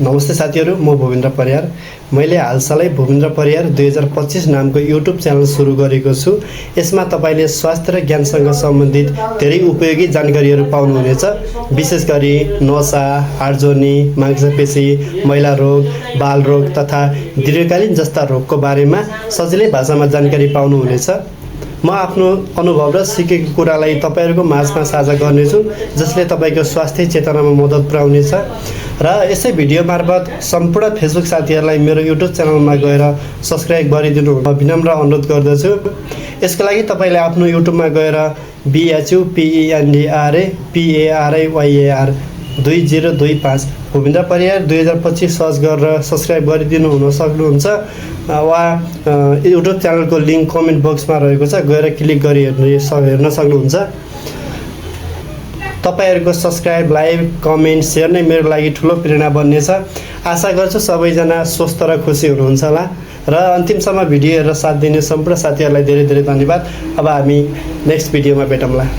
नमस्ते साथीहरू, म भूपेन्द्र परियार। मैले हालसालै भूपेन्द्र परियार 2025 नामको युट्युब च्यानल सुरु गरेको छु। यसमा तपाईले स्वास्थ्य र ज्ञानसँग सम्बन्धित धेरै उपयोगी जानकारीहरू पाउनुहुनेछ। विशेष गरी नसा, हाड जोर्नी, मांसपेशी, महिला रोग, बाल रोग तथा दीर्घकालीन जस्ता रोगको बारेमा सजिलै भाषामा जानकारी पाउनुहुनेछ। म आफ्नो अनुभव र सिकेको कुरालाई तपाईहरुको माझमा साझा गर्नेछु, जसले तपाईको स्वास्थ्य चेतनामा मद्दत पुर्याउनेछ। र यसै भिडियो मार्फत सम्पूर्ण फेसबुक साथीहरूलाई मेरो युट्युब च्यानलमा गएर सब्स्क्राइब गरिदिनु विनम्र अनुरोध गर्दछु। यसको लागि तपाईले आफ्नो युट्युबमा गएर BHUPENDRAPARIYAR 2025 भूपेन्द्र परियार 2025 सर्च गरेर सब्स्क्राइब गरिदिनु हुन सक्नुहुन्छ। वा युट्युब च्यानलको लिंक कमेन्ट बक्समा रहेको छ, गएर क्लिक गरी हेर्न सक्नुहुन्छ। तपाईहरुको सब्स्क्राइब, लाइक, कमेन्ट, शेयर नै मेरो लागि ठूलो प्रेरणा बन्नेछ। आशा गर्छु सबैजना स्वस्थ र खुसी हुनुहुन्छ होला। र अन्तिमसम्म भिडियो हेरेर साथ दिने सम्पूर्ण साथीहरूलाई धेरै धेरै धन्यवाद। अब हामी नेक्स्ट भिडियोमा भेटौँला।